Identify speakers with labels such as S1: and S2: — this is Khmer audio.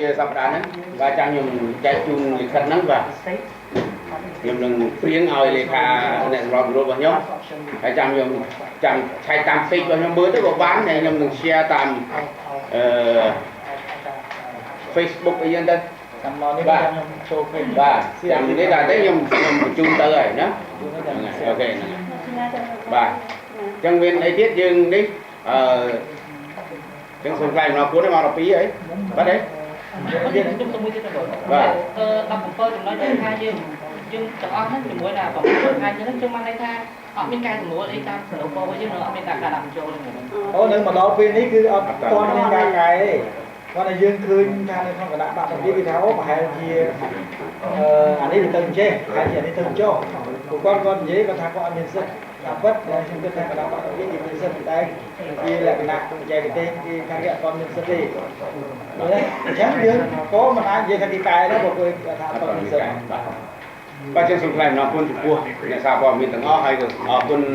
S1: ជាសប្តាហ៍ហ្នឹងបាទចាំខ្ញុំចែកជូនលិខិតហ្នឹងបាទខ្ញុំនឹងព្រៀងឲ្យលេខាអ្នកសម្របសម្រួលរបស់ខ្ញុំហើយចាំខ្ញុំចាំឆែកតាម page របស់ខ្ញុំមើលទៅក៏បានហើយខ្ញុំនឹង share តាមអឺ Facebook អីចឹងទៅ
S2: ចាំមកនេះ
S1: បាទ
S2: ខ្ញុំចូល page
S1: បាទចាំនេះតែទេខ្ញុំខ្ញុំបញ្ជូនទៅហើយណាហ្នឹងហើយ OK ហ្នឹងហើយបាទអញ្ចឹងមានអីទៀតយើងនេះអឺអញ្ចឹងសូមថ្លែងអំណរគុណឲ្យមក12ហើយបាទទេ
S3: ខ្ញុំទៅមួយទៀតទៅ
S1: បាទ
S3: អឺ17ចំណុចដែលថាយើងយើងទាំងអស់ហ្នឹងជាមួយដល់9ខែហ្នឹងខ្ញុំបានន័យថាអត់មានការសម្រួលអីតាមសរុបរបស់យើងអត់មានការដាក់បញ្ចូលទេ
S2: អូនៅមកដល់ពេលនេះគឺអត់ទាន់មានការកែទេគាត់តែយើងឃើញថានៅក្នុងគណៈបកទាំងពីរគេថាអូប្រហែលជាអឺអានេះវាទៅអញ្ចេះប្រហែលជាអានេះទៅចុះពួកគាត់គាត់និយាយគាត់ថាគាត់អត់មានសិទ្ធិតាមពិតខ្ញុំគិតថាគណៈបកទាំងពីរគេមានសិទ្ធិតែជាលក្ខណៈបច្ចេកទេសគេខាងគេអត់ទាន់មានសិទ្ធិទេអញ្ចឹងយើងក៏មិនអាចនិយាយថាគេកែដែរព្រោះគេថាអត់មានសិទ្ធិ
S1: បាទបាទចឹងសូមថ្លែងអំណរគុណចំពោះអ្នកសារព័ត៌មានទាំងអស់ហើយក៏អរគុណ។